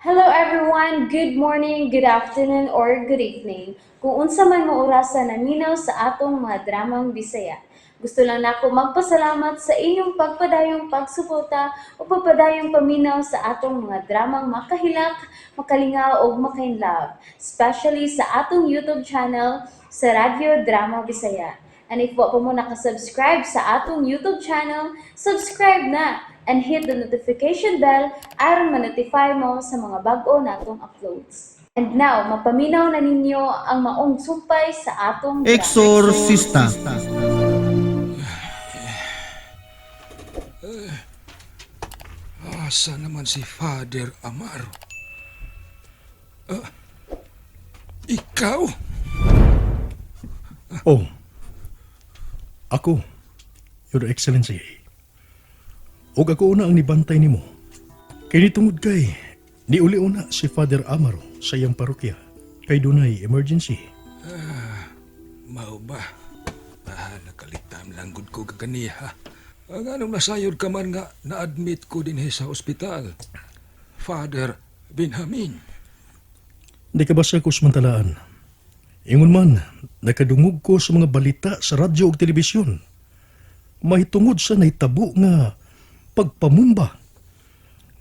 Hello everyone! Good morning, good afternoon, or good evening. Kung unsa man mo orasa naminaw sa atong mga dramang Bisaya. Gusto lang nako magpasalamat sa inyong pagpadayong pagsuporta o pagpadayong paminaw sa atong mga dramang makahilak, makalingaw ug makainlove, especially sa atong YouTube channel sa Radyo Drama Bisaya. And if wa pa mo nakasubscribe sa atong YouTube channel, subscribe na and hit the notification bell aron ma-notify mo sa mga bag-o natong uploads. And now, mapaminaw na ninyo ang maong sumpay sa atong drama. Exorcista. Asa naman si Father Amaro? Ah, ikaw? Oh, ako, Your Excellency. Og ako una ang nibantay nimo. Kay nitungod kay, niuli una si Father Amaro sa iyang parokya. Kay dunay emergency. Mao ba? Ah, nakaliktam lang gud ko kaganiha. Ang anong nasayod ka man nga na-admit ko din sa ospital. Father Benjamin. Di ka ba sa kusmantalaan? Ingon man, nakadungog ko sa mga balita sa radyo ug telebisyon. Mahitungod sa nahitabo nga pagpamumba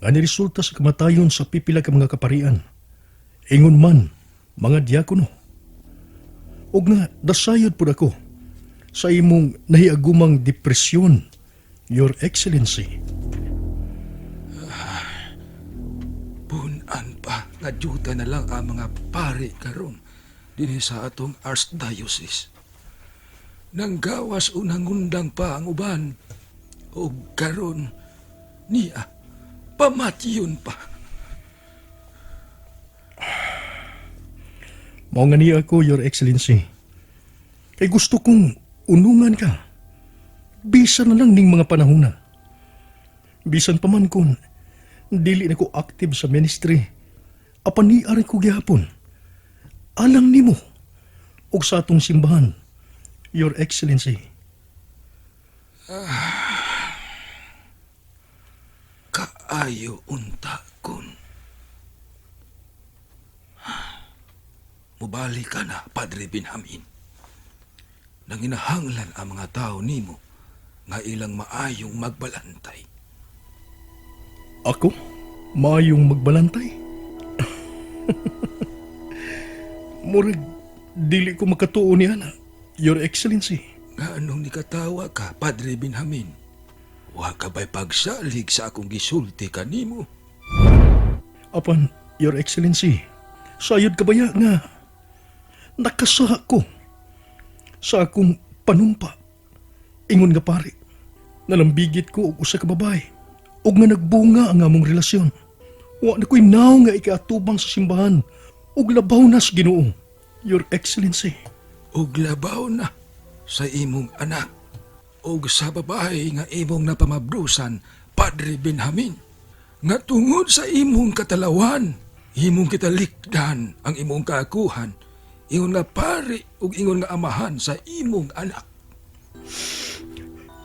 nga niresulta sa kamatayon sa pipila ka mga kaparian. Ingon man, mga diakono. Ug nga dasayod pud ako sa imong nahiagumang depresyon, Your Excellency. Punan pa nga dyuta na lang ang mga pare karon dinhi sa atong archdiocese. Nanggawas o nangundang pa ang uban o karon niya pamatyon pa. Mao nga niya ako, Your Excellency. Kay gusto kong unungan ka. Bisan na lang ning mga panahona. Bisan pa man kung dili na ko active sa ministry. Apan niari ko gihapon. Alang nimo og sa atong simbahan, Your Excellency. Kaayo unta kun. Mubalik ka na, Padre Benjamin. Nanginahanglan ang mga tao nimo nga ilang maayong magbalantay. Ako? Maayong magbalantay? Murag, dili ko makatuo niya na, Your Excellency. Nga anong nikatawa ka, Padre Benjamin? Wa ka ba'y pagsalig sa akong gisulti kanimo? Apan, Your Excellency, sayod ka baya nga nakasaha ko sa akong panumpa. Ingon nga pare, nalambigit ko og usa ka babae ug nga nagbunga ang among relasyon. Wa na ko'y naong nga ikaatubang sa simbahan ug labaw na sa Ginoo, Your Excellency. Ug labaw na sa imong anak ug sa babae nga imong napamabdusan, Padre Benjamin. Nga tungod sa imong katalawan, imong kitalikdan ang imong kaakuhan, ingon nga pare ug ingon nga amahan sa imong anak.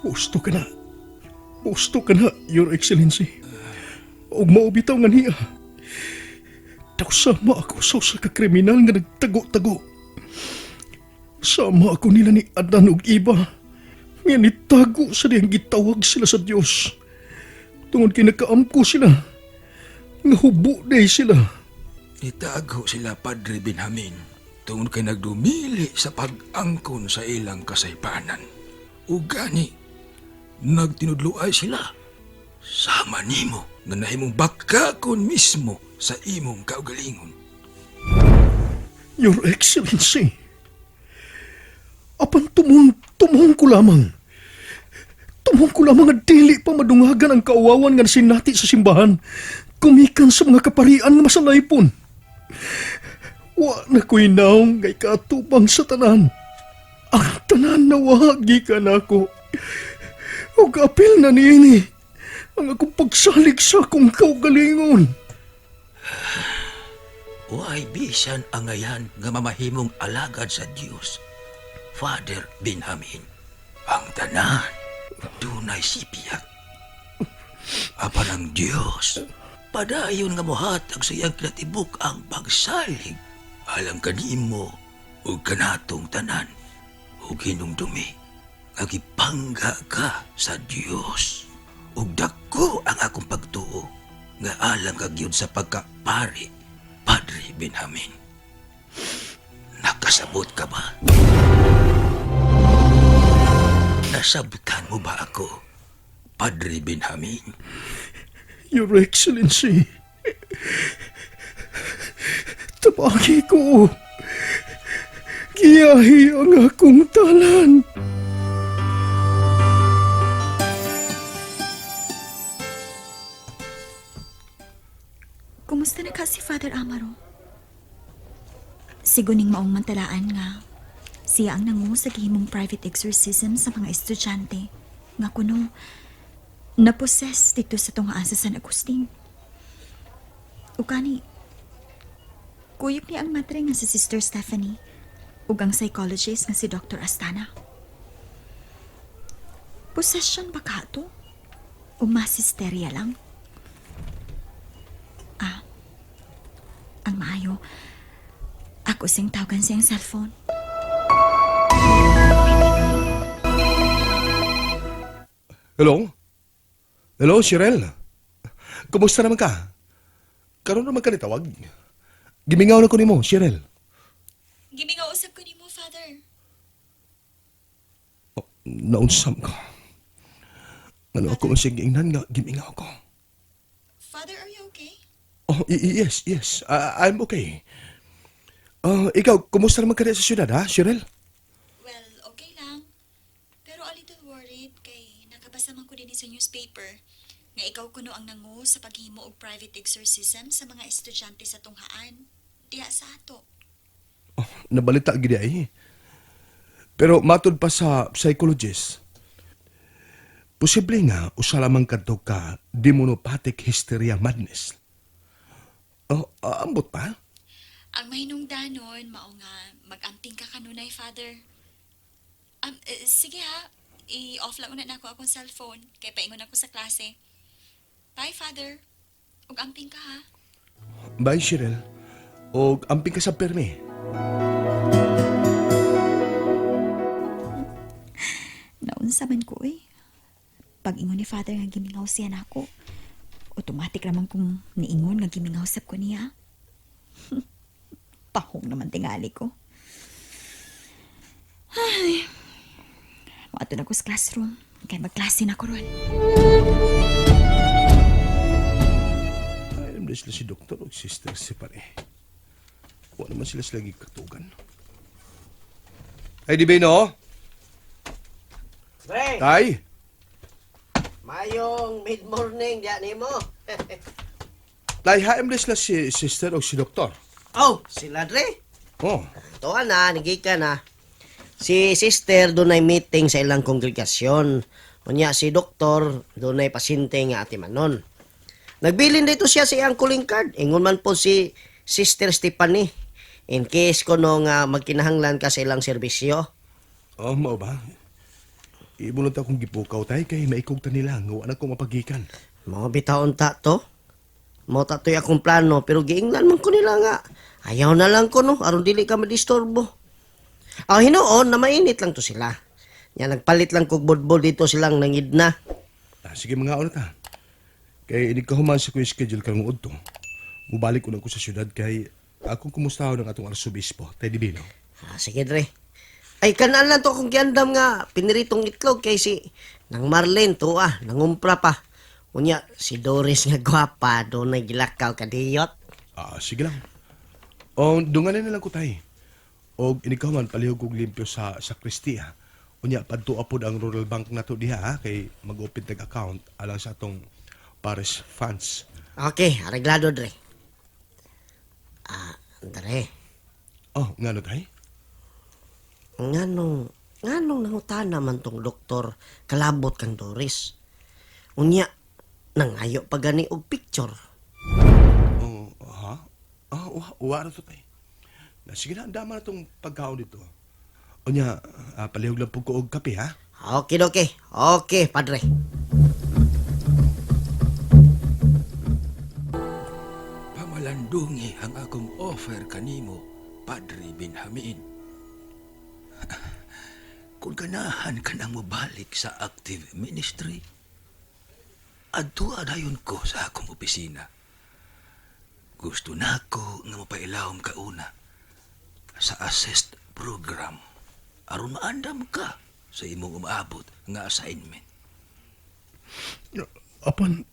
Gusto ka na. Gusto ka na, Your Excellency. Ug mao bitaw nga niya. Daw sama ako sa usa ka kriminal nga nagtago-tago. Sama ako nila ni Adan ug Iba. Nga nitago sa diyang gitawag sila sa Dios. Tungod kay nakaamko sila. Nga hubo day sila. Nitago sila, Padre Benjamin, tungod kay nagdumili sa pag-angkon sa ilang kasaypanan. Ug gani, nagtinudloay sila. Sama nimo nga nahimong bakakon mismo sa imong kaugalingon. Your Excellency, apan tumong ko lamang. Tumong ko lamang nga dili pa madungagan ang kauwawan nga sinati sa simbahan. Kumikan sa mga kaparian nga masalaypon. Wa na ko'y naong nga ikaatubang sa tanan. Ang tanan na wagi ka nako. Ug apil na niini ang akong pagsalig sa akong kaugalingon. Way bisan angayan nga mamahimong alagad sa Dios, Father Benjamin. Ang tanan, dunay sipiyak. Apan ang Dios, Padayon nga mohatag sa iyang kinatibuk ang pagsalig alang kanimo ug kanatong tanan ug hinumdumi nga gipangga ka sa Dios ug dako ang akong pagtuo nga alang ka gyud sa pagkapari, Padre Benjamin. Nakasabot ka ba? Nasabutan mo ba ako, Padre Benjamin? Your Excellency, tabagi ko. Giyahi ang akong talan. Kumusta na ka si Father Amaro? Siguning maong mantalaan nga siya ang nangu sa gihimong private exorcism sa mga estudyante nga kuno naposes dito sa tunghaan sa San Agustin. Ukani, kuyog ni ang matre nga si Sister Stephanie ug ang psychologist nga si Dr. Astana. Possession ba ka to? O mass hysteria lang? Ang maayo, ako sing tawagan siyang cellphone. Hello? Hello, Shirel. Kumusta naman ka? Karon naman ka nitawag. Gimingaw na ko nimo, Shirel. Gimingaw usap ko nimo, Father. Oh, naunsam ko. Ano ako ang sigingnan nga gimingaw ko. Father, are you okay? Oh, yes, yes. I'm okay. Oh, ikaw, kumusta naman ka rin sa syudad, ha, Shirel? Well, okay lang. Pero a little worried kay nakabasa man ko din sa newspaper nga ikaw kuno ang nangu sa paghimo og private exorcism sa mga estudyante sa tunghaan. Diha sa ato. Oh, nabalita gid ay. Pero matod pa sa psychologist, posible nga usa lamang kadto ka demonopathic hysteria madness. Oh, ambot pa? Ang mahinungdanon mao nga mag-amping ka kanunay, Father. Sige ha, i-off lang una nako akong cellphone kay paingon ako sa klase. Bye, Father. Ug amping ka ha. Bye, Shirel. O amping ka sa permi. Naunsa man ko eh. Pag ingon ni Father nga gimingaw siya nako, automatic raman kong niingon nga gimingaw sab ko niya. Pahong naman tingali ko. Ay, moadto na ko sa classroom. Kay magklase na ko ron. Ay, alam na sila si doktor o sister si pare. Wala naman sila sila gikatugan. Ay, di ba no? Pre, Tay! mayong mid-morning diya nimo. Tay, haim na sila si sister o si doktor. Oh, sila dre. Oh, Tuwa na, nagika na. Si sister dunay meeting sa ilang kongregasyon. Unya si doktor dunay pasyente nga atimanon. Nagbilin dito siya sa iyang calling card. Ingon man po si Sister Stephanie. In case kuno nga magkinahanglan ka sa ilang serbisyo. Oh, mao ba? Ibulot akong gipukaw, tay, kay maikog ta nila. Nga wala ko mapagikan. Mga bitaon ta to. Mao ta to'y akong plano pero giingnan man ko nila nga. Ayaw na lang ko no aron dili ka madisturbo. Ah, hinuon na mainit lang to sila. Nya nagpalit lang kog bodbol dito silang nangidna. Ah, sige, mga una ta. Kay inig ka human sa ko schedule karong udto. Mubalik ko na ko sa syudad kay akong kumustahon ang atong arsobispo, Tay Divino. Ah, sige dre. Ay kanaan lang to akong giandam nga piniritong itlog kay si nang Marlene to ah, nangumpra pa. Unya si Doris nga gwapa dunay gilakaw kadiyot. Ah, sige lang. O, dunganan na lang ko tay. O, inig ka human, palihog kog limpyo sa sakristiya. Unya, padto pod ang Rural Bank nato diha, ha, kay mag-open tag account alang sa atong Paris funds. Okay, areglado dre. Ah, dre. Oh, ngano tay? Nganong nganong nangutana man tong doktor kalabot kang Doris. Unya nangayo pa gani og picture. Oh, ha? Ah, wa ra to tay. Na, sige na, ang dama na tong pagkaon dito. Unya, palihog lang po ko og kape, ha? Okay, okay. Okay, padre. Pamalandungi ang akong offer kanimo, Padre Benjamin. Kung ganahan ka nang mobalik sa active ministry, adtua dayon ko sa akong opisina. Gusto nako nga mapailawom ka una sa assist program aron maandam ka sa imong umaabot nga assignment. Apan,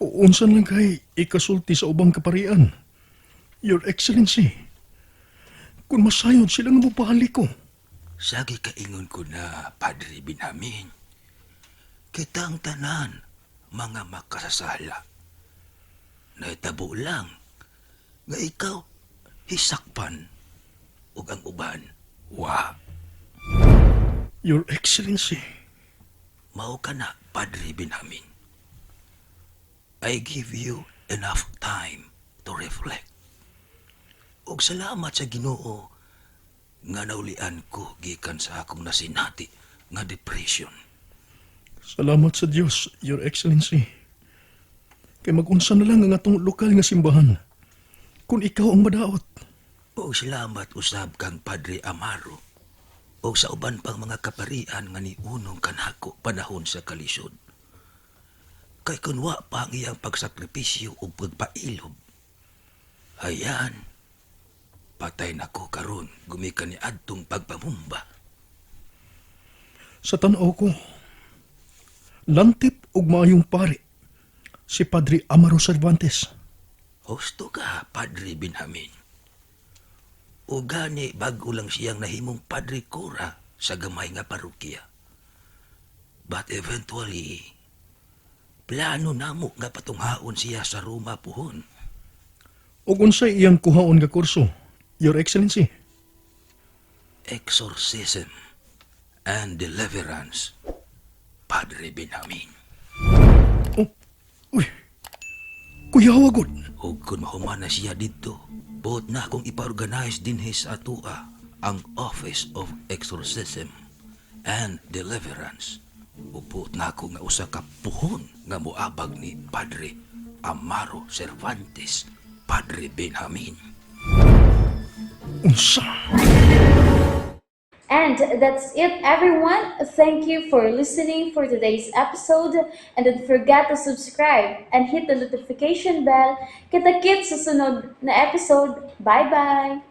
unsan lang kay ikasulti sa ubang kaparian, Your Excellency? Kung masayod sila nga mobalik ko. Sagi kaingon ko na, Padre Benjamin. Kitang tanan, mga makasasala. Naitabo lang nga ikaw hisakpan ug ang uban wa. Your Excellency. Mao ka na, Padre Benjamin. I give you enough time to reflect. Ug salamat sa Ginoo nga naulian ko gikan sa akong nasinati nga depression. Salamat sa Dios, Your Excellency. Kay mag-unsa na lang ang atong lokal nga simbahan kung ikaw ang madaot. O salamat usab kang Padre Amaro o sa uban pang mga kaparian nga niunong kanako panahon sa kalisod. Kay kun wa pa ang iyang pagsakripisyo ug pagpailob. Ayan, patay nako karon gumikan ni adtong pagpamumba. Sa tan-aw ko, lantip ug maayong pari si Padre Amaro Cervantes. Husto ka, Padre Benjamin. O gani bago lang siyang nahimong Padre Cura sa gamay nga parokya. But eventually, plano namo nga patunghaon siya sa Roma puhon. Ug unsay iyang kuhaon nga kurso, Your Excellency? Exorcism and Deliverance, Padre Benjamin. Oh, uy. Kuyawa gud. Ug kung mahuman na siya didto, buot na akong ipa-organize dinhi sa atua ang Office of Exorcism and Deliverance. Ug buot na ako nga usa ka puhon nga moabag ni Padre Amaro Cervantes, Padre Benjamin. Unsa? And that's it, everyone. Thank you for listening for today's episode. And don't forget to subscribe and hit the notification bell. Kita-kits sa sunod na episode. Bye-bye!